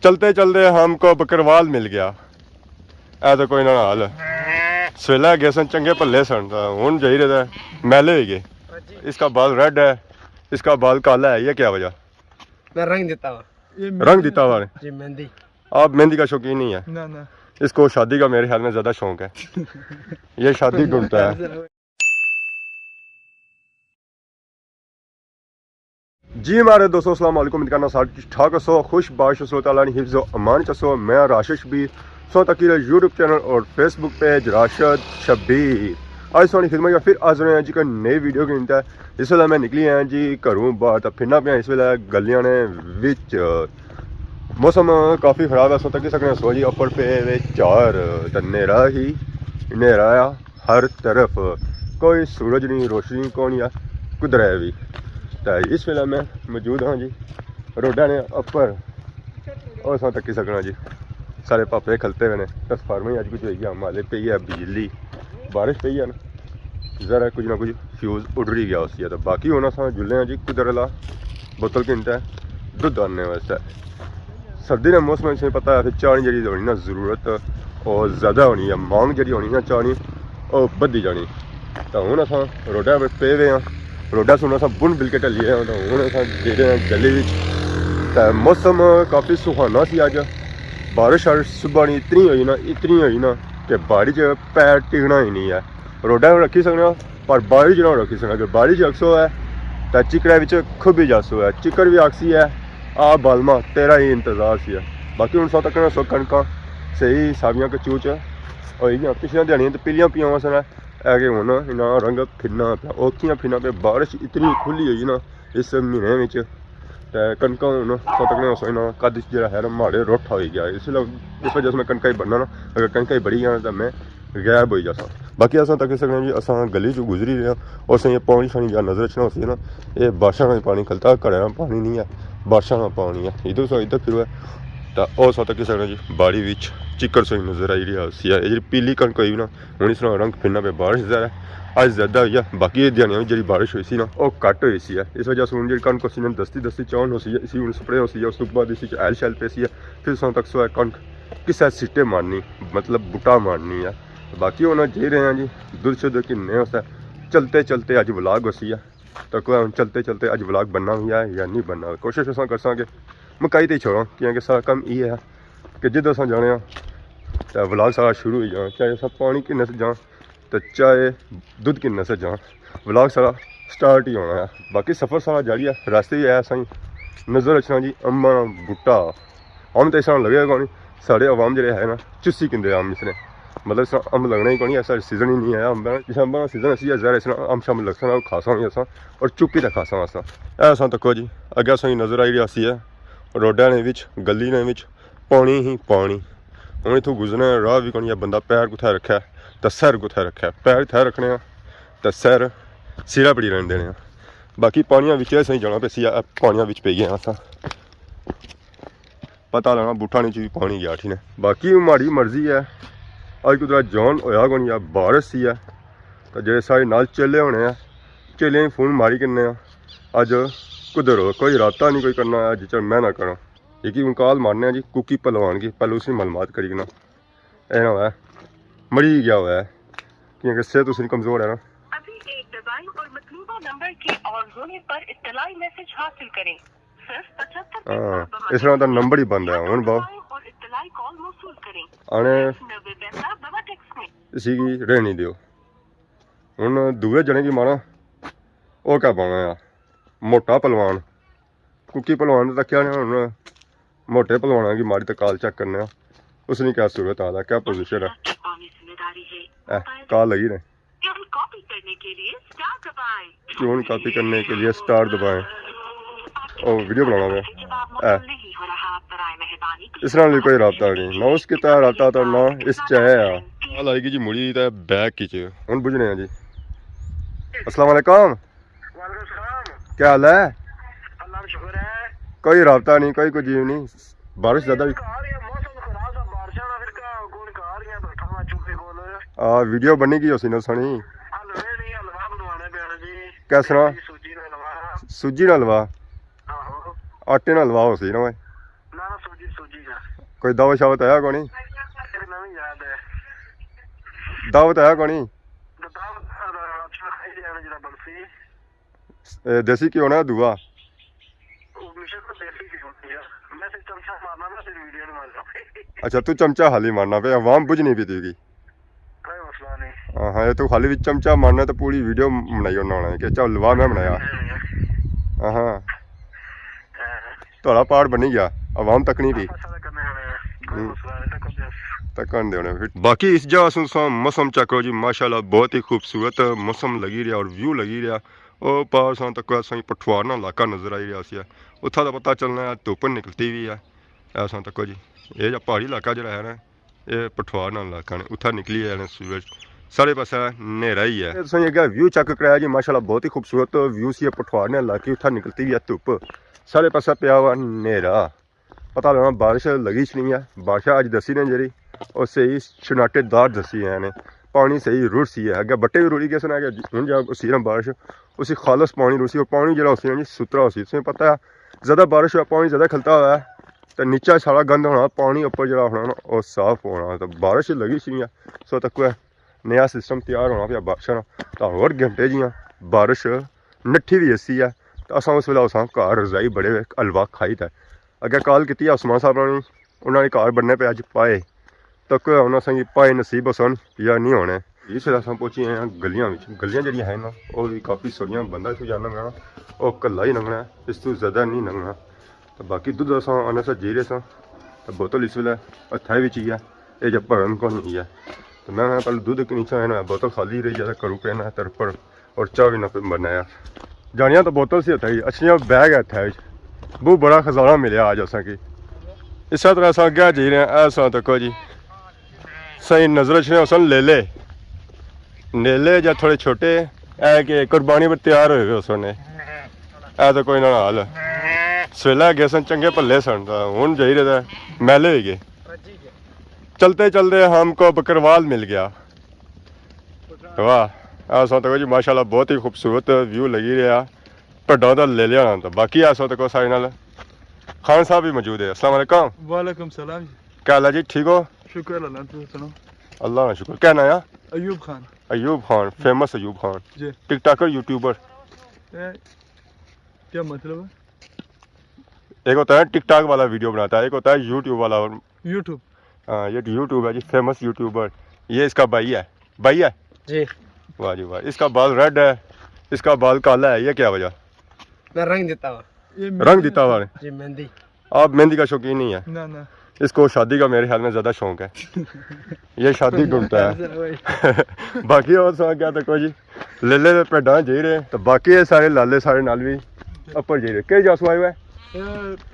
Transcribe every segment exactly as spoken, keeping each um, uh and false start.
چلتے چلتے ہم کو بکروال مل گیا۔ اے تو کوئی نہ حال۔ سویلے گئے سن چنگے بھلے سن، تے ہن جائی رہے تے میلے ہوئی گئے۔ اس کا بال ریڈ ہے، اس کا بال کالا ہے، یہ کیا وجہ؟ میں رنگ دیتا ہوا۔ رنگ دیتا ہوا نے؟ جی، مہندی۔ آپ مہندی کا شوقین نہیں ہے؟ نہ، نہ۔ اس کو شادی کا میرے خیال میں زیادہ شوق ہے۔ یہ شادی ڈھونڈتا ہے۔ جی ہمارے دوستو، السلام علیکم۔ امید کرنا سارے ٹھیک ٹھاک ہسو، خوش باش ہسو، تعالیٰ نے حفظ و امان چ ہسو۔ میں راشد شبیر، سو تکی رہے یوٹیوب چینل اور فیس بک پیج راشد شبیر۔ آج سوانی خدمت یا پھر حاضر ہیں جی کہ نئی ویڈیو کے انتہا۔ اس ویلے میں نکلی آیا جی گھروں باہر، تے پھرنا پیا اس ویلے گلیاں نے وچ۔ موسم کافی خراب ہے، سو تکی سکنے سو جی اپر پے وے چار، تے نیرا ہی نیرا آ۔ ہر طرف کوئی سورج نہیں، روشنی کون یا کدھر ہے بھی۔ تے اس ویلے میں موجود ہاں جی روڈا نے اپر، اور ساں تکی سکنا جی سارے پاپے کھلتے ہوئے نے۔ ٹرانسفارمر ہی اج کچھ ہوئی گیا، مالے پئی ہے بجلی، بارش پئی ہے نا، ذرا کچھ نہ کچھ فیوز اڈری گیا اس کی۔ تو باقی ہن اساں جلے ہاں جی کدھر لا بوتل گھنٹے دودھ آننے واسطے۔ سردی نے موسم وچ تساں پتہ ہے، پھر چاہ نی جیڑھی ہونی نا ضرورت، او زیادہ ہونی ہے، مانگ جیڑھی ہونی نا چاہ نی، او بدھی جانی۔ تاں ہن اساں روڈا پہ پے ہوئے ہاں، روڈا سوں اساں بن بل کے ٹلی آئے ہاں، تاں ہن اساں جیڑے ہاں گلی وچ۔ تاں موسم کافی سہانا سی اج، بارش شارش صبح نی اتنی ہوئی نا، اتنی ہوئی نا کہ باڑی چ پیر ٹکنا ہی نہیں ہے۔ روڈا پہ رکھی سکنے ہاں، پر باڑی چ نہ رکھی سکنا، اگر باڑی چ رکھسو ہے تاں چکڑے وچ کھبی جاسو ہے، چکڑ بھی آکسی ہے۔ آ بالما تیرا ہی انتظار سی ہے۔ باقی ہن سو تکنا سو کنکاں صحیح ساویاں کچوچ ہوئی گیاں، پچھلیاں دیہاڑیاں تے پیلیاں پیاں ہوئیاں سن، اے کہ ہن انہاں رنگ پھرنا پیا، اوکھیاں پھرنا پیا، بارش اتنی کھلی ہوئی نا اس مہینے وچ۔ تے کنکاں ہن سو تکنے سو انہاں قد جیڑا ہے نا ماڑے روٹھا ہوئی گیا، اس وجہ، اس وجہ سے میں کنکاں ہی بننا نا، اگر کنکاں ہی بڑی گیا نا تاں میں غائب ہوئی جاساں۔ باقی اساں تکی سکنے جی، اساں گلی چوں گزری رہے ہاں، اس نے پانی شانی جا نظر اچھنا ہوسی نا، اے بارشاں نا پانی کھلتا، گھڑے نا پانی نہیں ہے، بارشاں نا پانی ہے۔ ادھر سو ادھر پھرو ہے، تاں او سو تکی سکنے جی، باڑی وچ چکڑ سو نظر آئی رہیا ہوسی ہے۔ اے جیڑھی پیلی کنک ہوئی نا، ہن اس نا رنگ پھرنا پیا، بارش زیادہ ہے، اج زیادہ ہوئی ہے۔ باقی اے دیہاڑیاں وچ جیڑھی بارش ہوئی سی نا، او گھٹ ہوئی سی ہے، اس وجہ سے ہن جیڑھی کنک ہوسی نا، دستی دستی چون ہوسی ہے، اسی ہن سپرے ہوسی ہے، اس تو بعد اس وچ ہیل شیل پیسی ہے، پھر سو تک سو ہے کنک کسے سٹے مارنی، مطلب بوٹا مارنی ہے۔ باقی ہن جائی رہے ہیں جی، دودھ شدھ گھننے واسطے۔ چلتے چلتے اج ولاگ ہوسی ہے، تاں کوئی ہن چلتے چلتے اج ولاگ بننا وی ہے یا نہیں بننا، کوشش اساں کرساں کہ مکائی تے ہی چھوڑاں، کیونکہ سارا کم ایہہ ہے کہ جدھر اساں جانے ہاں تاں ولاگ سارا شروع ہوئی جانا، چاہے اساں پانی گھننے سے جاں تاں چاہے دودھ گھننے سے جاں، ولاگ سارا سٹارٹ ہی ہونا ہے۔ باقی سفر سارا جاری ہے، راستے ہی ہے اساں نظر اچھنا جی امباں نا بوٹا۔ امب تے اس طرح لگے گا نہیں، ساڑے عوام جیڑے ہے نا، چسی کندے امب اس نے، مطلب اس طرح امب لگنا ہی کونی، ایسا سیزن ہی نہیں آیا امباں نا۔ جس امباں نا سیزن اسی ہے، ظاہر اس طرح امب شامل لگساں، کھاساں وی اساں، اور چپ کے تے کھاساں وی اساں۔ اے اساں تکو جی، اگے اساں کی نظر آئی رہی سی ہے، روڈاں نے وچ، گلی نے وچ پانی ہی پانی۔ ہن اتھوں گزرنے نا راہ وی کونی، بندہ پیر کتھے رکھے تے سر کتھے رکھے، پیر اتھے رکھنے آ تے سر سرا پڑی رہن دینے آ۔ باقی پانیاں وچ اساں جانا پیسی، اے پانیاں وچ پئی گئے آں اساں۔ پتہ لگنا بوٹاں نے چ وی پانی گیا ٹھیک ہے۔ باقی ماڑی مرضی ہے، اج کدرا جان ہویا کونی، بارش سی ہے، تے جیڑے ساڑے نال چیلے ہونے آ، چیلے فون ماری کنے آ، اج کدھر ہو، کوئی رابطہ نہیں کوئی کرنا، اج چل میں نہ کراں۔ ایک ہی کال مارنے آ جی کوکی پہلوان کی، پہلے اس نے معلومات کری کنا۔ اے نہ ہوئے مری گیا ہوئے، کیونکہ صحت اس نے کمزور ہے نا۔ ابھی ایک دبائیں اور مطلوبہ نمبر کے آن ہونے پر اطلاعی میسج حاصل کریں۔ صرف پچہتر ہاں، اس طرح دا نمبر ہی بند ہے، ہن باؤ۔ اور اطلاعی کال موصول کریں۔ آنے نوے پیسہ بوا ٹیکسٹ میں۔ اسی کی رہنی دیو۔ ہن دوے جنے کی مارا، او کیا بنا ہے؟ موٹا پلوان۔ کوکی پلوان دا کیا نہ ہونا؟ موٹے پلواناں کی ماڑی تے کال چیک کرنے آ۔ اس نے کیا صورت حال ہے، کیا پوزیشن ہے؟ اے، کال لگی نے۔ ٹیون کاپی کرنے کے لیے اسٹار دبائیں۔ ٹیون کاپی کرنے کے لیے اسٹار دبائیں۔ او، ویڈیو بنانا میں۔ اے۔ اس نال بھی کوئی رابطہ نہیں۔ نہ اس کیتا رابطہ تھا، نہ اس چ ہے۔ کال آئی گئی جی مڑی تے بیک کی چ۔ ہن بجنے ہیں جی۔ السلام علیکم۔ وعلیکم السلام۔ کیا حال ہے؟ اللہ کا شکر ہے۔ کوئی رابطہ نہیں، کوئی کچھ نہیں۔ بارش زیادہ بھی۔ گھر ہی ہے، موسم خراب تھا، بارشاں نا، پھر کیا، کون گھر ہی ہے، بیٹھا ہوا چپے کول۔ آ، ویڈیو بنی گئی ہوسی نا سنی۔ حلوے نہیں، حلوا بنوانے پینے جی۔ کس طرح؟ سوجی نا حلوا۔ سوجی نا حلوا؟ آہو۔ آٹے نا حلوا ہوسی نا اوئے۔ نہ، نہ، سوجی، سوجی۔ کوئی دعوت شعوت آیا کونی؟ نویں یاد ہے۔ دعوت آیا کونی؟ دعوت اچھا کھائی جانا جڑا بنسی۔ اے دیسی گھیو نا دوا؟ او ہمیشہ تو دیسی گھیو ہوندی ہے۔ میں تے چمچہ مارنا، میں تے ویڈیو نہیں مارنا۔ اچھا، تو چمچہ خالی مارنا پیا، عوام بجھ نہیں پی تیری۔ کوئی مسئلہ نہیں۔ ہاں ہاں، یہ تو خالی بھی چمچہ مارنا تو پوری ویڈیو بنائی ہونا ہونا ہے کہ چل لوا میں بنایا۔ ہاں ہاں۔ ہاں۔ تہاڈا پارٹ بنی گیا، عوام تک نہیں پی۔ ہوں۔ تکن دے ہونے پھر۔ باقی اس جگہ سوں تساں موسم چیک کرو جی، ماشاءاللہ بہت ہی خوبصورت موسم لگی رہیا اور ویو لگی رہیا۔ او پار ساں تک اساں کی پٹھوار نا علاقہ نظر آئی رہیا سی۔ اتھا دا پتہ چلنا ہے دھوپ نکلتی ہوئی ہے۔ اے ساں تک جی، اے جا پہاڑی علاقہ جڑا ہے نا، اے پٹھوار نا علاقہ نے، اتھا نکلی آیا نے سورج۔ سارے پاسے نیرا ہی ہے۔ تساں اگے ویو چیک کرایا جی، ماشاءاللہ بہت ہی خوبصورت ویو سی پٹھوار نے علاقے، اتھا نکلتی ہوئی ہے دھوپ۔ سارے پاسے پیا ہوا نیرا۔ پتہ لگنا بارش لگی چ نہیں ہے۔ بارشاں اج دسی نے جیڑی، او صحیح شناٹے دار دسی ہے نے۔ پانی صحیح رڑ سی ہے۔ اگے بٹے بھی رڑی گئے سن، اگے ہن جا اسی نا بارش، اسی خالص پانی رڑ سی، اور پانی جیڑا اسی نا جی ستھرا اسی۔ تساں پتہ ہے، زیادہ بارش ہوا، پانی زیادہ کھلتا ہوا ہے، تے نیچا سارا گند ہونا، پانی اوپر جیڑا ہونا نا، او صاف ہونا۔ تے بارش لگی سی ہے، سو تک کوئی نیا سسٹم تیار ہونا پیا بارشاں نا۔ تے ہور گھنٹے جیاں بارش نٹھی وی ایسی ہے۔ تے اساں اس ویلے اساں گھر رضائی بڑے ہوئے حلوہ کھائی تے اگے کال کیتی عثمان صاحب نے، انہاں نے گھر بننے پہ اج پائے۔ تک ہن اساں کی پائے نصیب ہوسن یا نہیں ہونے۔ اس ویلے اساں پہنچی آئے ہاں گلیاں وچ۔ گلیاں جڑیاں ہیں نا، او وی کافی سوہنیاں، بندہ اتھوں جانا لنگنا، او کلا ہی لنگنا ہے، اس تو زیادہ نہیں لنگنا۔ تے باقی دودھ اساں آنے سا جی رہے ساں، تے بوتل اس ویلے ہتھے وچ ہی ہے، اے جے بھرن کون نہیں ہے۔ تے میں کہا پہلے دودھ کنی چاہے نا، بوتل خالی رہی جائے، کرو پہ نا تر پر اور چاہ بھی نہ بنایا۔ جانیاں تو بوتل سی ہتھے وچ، اچھیاں بیگ ہے ہتھے وچ۔ بہت بڑا خزانہ ملیا آج اساں کی۔ اس طرح اساں اگے جی رہے ہیں، اے اساں تکو جی۔ صحیح نظر اچھنے ہوسن لیلے۔ نیلے یا تھوڑے چھوٹے، اے کہ قربانی پر تیار ہوئے ہوئے ہوسن۔ اے تو کوئی نہ حال۔ سویلے گئے سن چنگے بھلے سن، تاں ہن جائی رہے تے میلے ہوئی گئے۔ چلتے چلتے ہم کو بکروال مل گیا۔ واہ، ایسا تو جی ماشاءاللہ بہت ہی خوبصورت ویو لگی رہیا۔ بھڈا دا لے لیا نا، تو باقی ایسا تو سارے نال خان صاحب بھی موجود ہے۔ السلام علیکم۔ وعلیکم السلام جی۔ کیا حال ہے جی، ٹھیک ہو؟ شکر اللہ، تم سناؤ؟ اللہ کا شکر۔ کیا نام ہے؟ ایوب خان۔ ایوب خان، فیمس ایوب خان۔ جی۔ ٹک ٹاکر، یوٹیوبر۔ اے، کیا مطلب ہے؟ ایک ہوتا ہے ٹک ٹاک والا ویڈیو بناتا ہے، ایک ہوتا ہے یوٹیوب والا۔ یوٹیوب۔ ہاں، یہ یوٹیوب ہے جی، فیمس یوٹیوبر۔ یہ اس کا بھائی ہے۔ بھائی ہے؟ جی۔ واہ جی واہ۔ اس کا بال ریڈ ہے، اس کا بال کالا ہے، یہ کیا وجہ؟ میں رنگ دیتا ہوا۔ یہ رنگ مہندی دیتا ہوا ہے۔ جی، مہندی۔ آپ مہندی کا شوقین نہیں ہے؟ نہ، نہ۔ اس کو شادی کا میرے خیال میں زیادہ شوق ہے۔ یہ شادی ڈھونڈتا ہے۔ باقی اور سب کیا تکو جی، لیلے تے بھیڈاں جی رہے، تو باقی یہ سارے لالے سارے نال بھی اپر جی رہے۔ کہڑے جاسو آئے ہوئے؟ اے،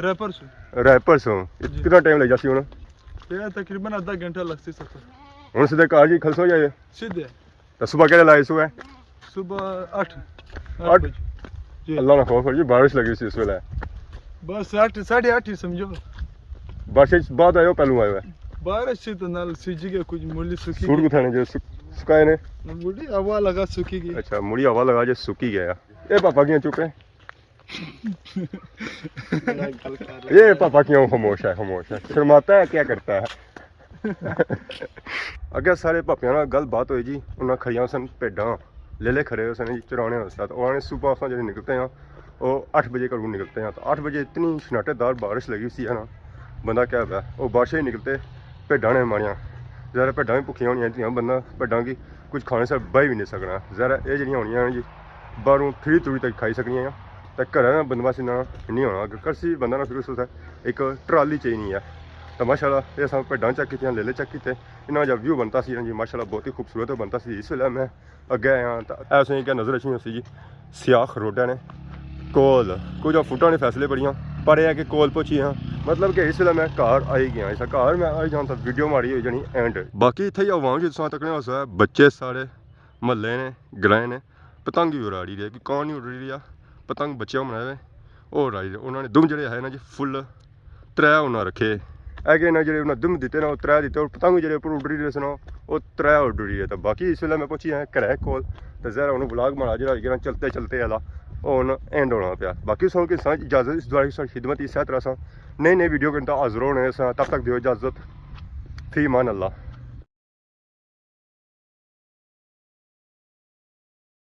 ریپر سوں۔ ریپر سوں۔ جی۔ کتنا ٹائم لگ جاسی ہن؟ اے تقریباً ادھا گھنٹہ لگسی سفر۔ ہن سیدھے گھر جی کھلسو جائے؟ سیدھے۔ تے صبح کہڑے لائے سو ہے؟ صبح اٹھ، اٹھ اٹھ؟ بجے۔ جی۔ اللہ نہ خوف ہو جی، بارش لگی سی اس ویلے۔ بس اٹھ، ساڑھے اٹھ ہی سمجھو۔ بارش بعد آئے ہو، پہلو آئے ہوئے؟ بارش سی تو نال سیجی کے کچھ مڑی سکی سوٹ گئی۔ کتھے نے جو سک-، سکائے نے؟ مڑی ہوا لگا سکی گئی۔ اچھا، مڑی ہوا لگا جو سکی گیا۔ اے پاپا کیاں چپ ہے؟ یہ پاپا کیوں خاموش ہے، خاموش ہے؟ شرماتا ہے، کیا کرتا ہے؟ اگے سارے پاپیاں نال گل بات ہوئی جی، انہاں کھڑیاں سن بھیڈاں، لیلے کھڑے ہوئے سن جی چرانے واسطے۔ تو انہاں نے صبح اساں جڑے نکلتے ہیں، وہ اٹھ بجے گھروں نکلتے ہیں۔ تو اٹھ بجے اتنی شناٹے دار بارش لگی سی ہے نا، بندہ کیا ہویا، وہ بارشیں ہی نکلتے، بھیڈاں نے ماریاں۔ ذرا بھیڈاں بھی بھکھیاں ہونیاں تھیاں، بندہ بھیڈاں کی کچھ کھانے سے بہی بھی نہیں سکنا۔ ذرا یہ جڑیاں ہونیاں ہیں جی، باہروں پھری توڑی تک کھائی سکنیاں ہیں، تے گھرا نا بندوبست انہاں نہیں ہونا۔ اگر کرسی بندہ نا، پھر اس واسطے ایک ٹرالی چاہیے نہیں ہے۔ تو ماشاءاللہ یہ سب بھیڈاں چیک کیتیاں، لیلے چیک کیتے، انہاں جا ویو بنتا سی جی، ماشاءاللہ بہت ہی خوبصورت بنتا سی۔ اس ویلے میں اگے آیا تو ایسے ہی کیا نظر اچھی ہوسی جی، سیاخ روڈاں نے کول کچھ فٹاں نے فاصلے پڑیاں، پر یہ ہے کہ کول پہنچی ہاں، مطلب کہ اس ویلے میں گھر آئی گیا۔ اس گھر میں آئی جاؤں تو ویڈیو ماڑی ہوئی جانی اینڈ۔ باقی اتھے ہی عوام جی تساں تکنے ہوسا، بچے سارے محلے نے، گرائیں نے، پتنگ ہی اڑاڑی رہے، کہ کون نہیں اڑی رہا، پتنگ بچے بنائے ہوئے، وہ اڑائی رہے۔ انہوں نے دم جڑے ہے نا جی، فل ترے انہاں رکھے۔ اے کہ انہاں جڑے انہاں دم دیتے نا، وہ ترے دیتے، اور پتنگ جڑے اوپر اڑی رہے سن، وہ ترے اڑی رہے۔ تو باقی اس ویلے میں پہنچی آیا گھرے کول، تو ظاہر ہے ہن ولاگ ماڑا جڑا ہوئی گیا نا چلتے چلتے آلا، وہ ہن اینڈ ہونا پیا۔ باقی سو کہ ساں اجازت، اس دوارے ساں خدمت اس طرح ساں نئی نئی ویڈیو کنتا حاضر ہونے ساں، تب تک دیو اجازت، فی امان اللہ۔